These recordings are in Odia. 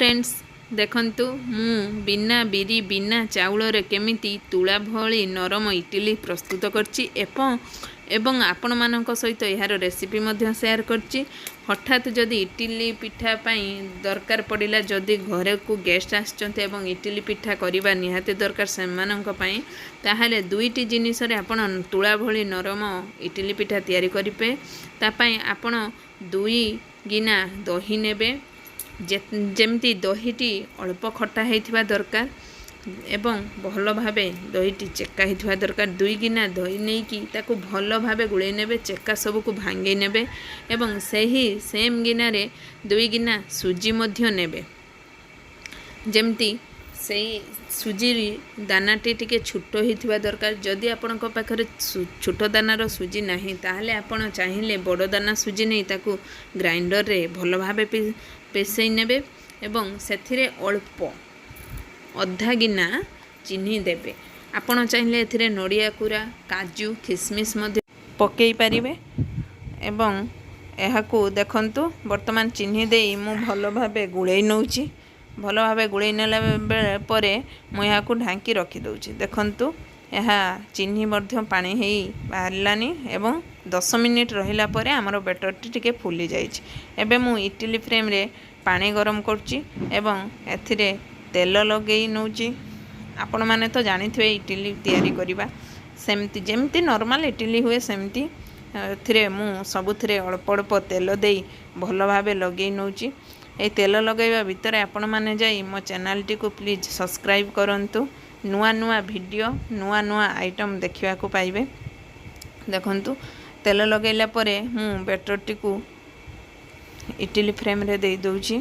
ଫ୍ରେଣ୍ଡସ୍, ଦେଖନ୍ତୁ, ମୁଁ ବିନା ବିରି, ବିନା ଚାଉଳରେ କେମିତି ତୁଳା ଭଳି ନରମ ଇଟିଲି ପ୍ରସ୍ତୁତ କରିଛି ଏବଂ ଆପଣମାନଙ୍କ ସହିତ ଏହାର ରେସିପି ମଧ୍ୟ ସେୟାର କରିଛି। ହଠାତ୍ ଯଦି ଇଟିଲି ପିଠା ପାଇଁ ଦରକାର ପଡ଼ିଲା, ଯଦି ଘରକୁ ଗେଷ୍ଟ ଆସିଛନ୍ତି ଏବଂ ଇଟିଲି ପିଠା କରିବା ନିହାତି ଦରକାର ସେମାନଙ୍କ ପାଇଁ, ତାହେଲେ ଦୁଇଟି ଜିନିଷରେ ଆପଣ ତୁଳା ଭଳି ନରମ ଇଟିଲି ପିଠା ତିଆରି କରିବେ। ତା ପାଇଁ ଆପଣ 2 ଗିନା ଦହି ନେବେ, ଯେମିତି ଦହିଟି ଅଳ୍ପ ଖଟା ହେଇଥିବା ଦରକାର ଏବଂ ଭଲ ଭାବେ ଦହିଟି ଚେକା ହେଇଥିବା ଦରକାର। 2 ଗିନା ଦହି ନେଇକି ତାକୁ ଭଲ ଭାବେ ଗୋଳେଇ ନେବେ, ଚେକା ସବୁକୁ ଭାଙ୍ଗେଇ ନେବେ ଏବଂ ସେହି ସେମ୍ ଗିନାରେ 2 ଗିନା ସୁଜି ମଧ୍ୟ ନେବେ। ଯେମିତି ସେଇ ସୁଜି ଦାନାଟି ଟିକେ ଛୋଟ ହେଇଥିବା ଦରକାର। ଯଦି ଆପଣଙ୍କ ପାଖରେ ଛୋଟ ଦାନାର ସୁଜି ନାହିଁ, ତାହେଲେ ଆପଣ ଚାହିଁଲେ ବଡ଼ ଦାନା ସୁଜି ନେଇ ତାକୁ ଗ୍ରାଇଣ୍ଡରରେ ଭଲ ଭାବେ ପେଷେଇ ନେବେ ଏବଂ ସେଥିରେ ଅଳ୍ପ ଅଧା ଗିନା ଚିନି ଦେବେ। ଆପଣ ଚାହିଁଲେ ଏଥିରେ ନଡ଼ିଆ କୁରା, କାଜୁ, ଖିସମିସ୍ ମଧ୍ୟ ପକାଇ ପାରିବେ। ଏବଂ ଏହାକୁ ଦେଖନ୍ତୁ, ବର୍ତ୍ତମାନ ଚିନି ଦେଇ ମୁଁ ଭଲ ଭାବେ ଗୋଳେଇ ନେଉଛି। ଭଲ ଭାବେ ଗୋଳେଇ ନେଲା ପରେ ମୁଁ ଏହାକୁ ଢାଙ୍କି ରଖିଦେଉଛି। ଦେଖନ୍ତୁ, ଏହା ଚିନି ମଧ୍ୟ ପାଣି ହେଇ ବାହାରିଲାନି ଏବଂ 10 ମିନିଟ୍ ରହିଲା ପରେ ଆମର ବେଟରଟି ଟିକେ ଫୁଲି ଯାଇଛି। ଏବେ ମୁଁ ଇଟିଲି ଫ୍ରେମ୍ରେ ପାଣି ଗରମ କରୁଛି ଏବଂ ଏଥିରେ ତେଲ ଲଗେଇ ନେଉଛି। ଆପଣମାନେ ତ ଜାଣିଥିବେ ଇଟିଲି ତିଆରି କରିବା, ସେମିତି ଯେମିତି ନର୍ମାଲ୍ ଇଟିଲି ହୁଏ ସେମିତି। ଏଥିରେ ମୁଁ ସବୁଥିରେ ଅଳ୍ପ ଅଳ୍ପ ତେଲ ଦେଇ ଭଲ ଭାବେ ଲଗେଇ ନେଉଛି। ଏଇ ତେଲ ଲଗାଇବା ଭିତରେ ଆପଣମାନେ ଯାଇ ମୋ ଚ୍ୟାନେଲଟିକୁ ପ୍ଲିଜ୍ ସବସ୍କ୍ରାଇବ୍ କରନ୍ତୁ। ନୂଆ ନୂଆ ଭିଡ଼ିଓ, ନୂଆ ନୂଆ ଆଇଟମ୍ ଦେଖିବାକୁ ପାଇବେ। ଦେଖନ୍ତୁ, ତେଲ ଲଗାଇଲା ପରେ ମୁଁ ବେଟରଟିକୁ ଇଟିଲି ଫ୍ରେମ୍ରେ ଦେଇଦେଉଛି।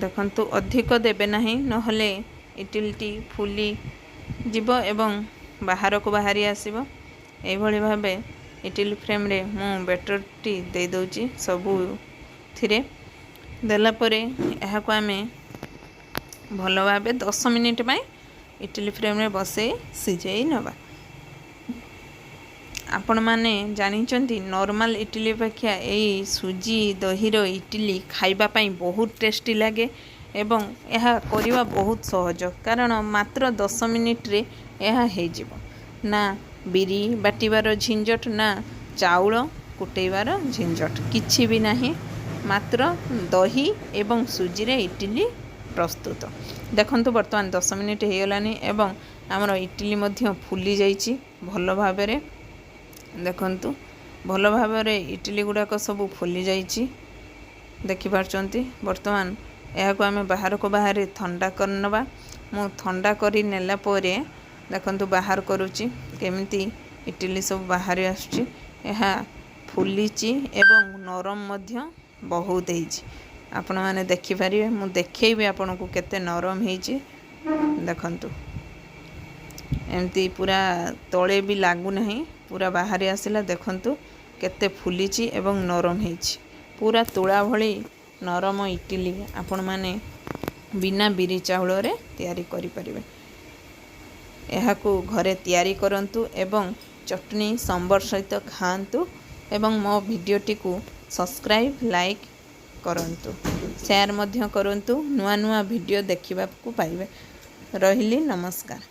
ଦେଖନ୍ତୁ, ଅଧିକ ଦେବେ ନାହିଁ, ନହେଲେ ଇଟିଲିଟି ଫୁଲି ଯିବ ଏବଂ ବାହାରକୁ ବାହାରି ଆସିବ। ଏଇଭଳି ଭାବେ ଇଟିଲି ଫ୍ରେମ୍ରେ ମୁଁ ବେଟରଟି ଦେଇଦେଉଛି। ସବୁଥିରେ ଦେଲା ପରେ ଏହାକୁ ଆମେ ଭଲ ଭାବେ 10 ମିନିଟ୍ ପାଇଁ ଇଟିଲି ଫ୍ରେମ୍ରେ ବସେଇ ସିଝେଇ ନେବା। ଆପଣମାନେ ଜାଣିଛନ୍ତି, ନର୍ମାଲ୍ ଇଟିଲି ଅପେକ୍ଷା ଏଇ ସୁଜି ଦହିର ଇଟିଲି ଖାଇବା ପାଇଁ ବହୁତ ଟେଷ୍ଟି ଲାଗେ ଏବଂ ଏହା କରିବା ବହୁତ ସହଜ, କାରଣ ମାତ୍ର 10 ମିନିଟ୍ରେ ଏହା ହେଇଯିବ। ନା ବିରି ବାଟିବାର ଝିଞ୍ଝଟ, ନା ଚାଉଳ କୁଟେଇବାର ଝିଞ୍ଝଟ, କିଛି ବି ନାହିଁ। ମାତ୍ର ଦହି ଏବଂ ସୁଜିରେ ଇଟିଲି ପ୍ରସ୍ତୁତ। ଦେଖନ୍ତୁ, ବର୍ତ୍ତମାନ 10 ମିନିଟ୍ ହେଇଗଲାଣି ଏବଂ ଆମର ଇଟିଲି ମଧ୍ୟ ଫୁଲି ଯାଇଛି ଭଲ ଭାବରେ। ଦେଖନ୍ତୁ, ଭଲ ଭାବରେ ଇଟିଲି ଗୁଡ଼ାକ ସବୁ ଫୁଲି ଯାଇଛି, ଦେଖିପାରୁଛନ୍ତି। ବର୍ତ୍ତମାନ ଏହାକୁ ଆମେ ବାହାରକୁ ବାହାରି ଥଣ୍ଡା କରିନେବା। ମୁଁ ଥଣ୍ଡା କରି ନେଲା ପରେ ଦେଖନ୍ତୁ, ବାହାର କରୁଛି, କେମିତି ଇଟିଲି ସବୁ ବାହାରି ଆସୁଛି। ଏହା ଫୁଲିଛି ଏବଂ ନରମ ମଧ୍ୟ ବହୁତ ହେଇଛି। ଆପଣମାନେ ଦେଖିପାରିବେ, ମୁଁ ଦେଖେଇବି ଆପଣଙ୍କୁ କେତେ ନରମ ହେଇଛି। ଦେଖନ୍ତୁ, ଏମିତି ପୁରା ତଳେ ବି ଲାଗୁନାହିଁ, ପୁରା ବାହାରି ଆସିଲା। ଦେଖନ୍ତୁ କେତେ ଫୁଲିଛି ଏବଂ ନରମ ହେଇଛି। ପୁରା ତୁଳା ଭଳି ନରମ ଇଟିଲି ଆପଣମାନେ ବିନା ବିରି ଚାଉଳରେ ତିଆରି କରିପାରିବେ। ଏହାକୁ ଘରେ ତିଆରି କରନ୍ତୁ ଏବଂ ଚଟଣି, ସମ୍ବର ସହିତ ଖାଆନ୍ତୁ ଏବଂ ମୋ ଭିଡ଼ିଓଟିକୁ ସବସ୍କ୍ରାଇବ୍, ଲାଇକ୍ କରନ୍ତୁ, ସେୟାର ମଧ୍ୟ କରନ୍ତୁ। ନୂଆ ନୂଆ ଭିଡ଼ିଓ ଦେଖିବାକୁ ପାଇବେ। ରହିଲି, ନମସ୍କାର।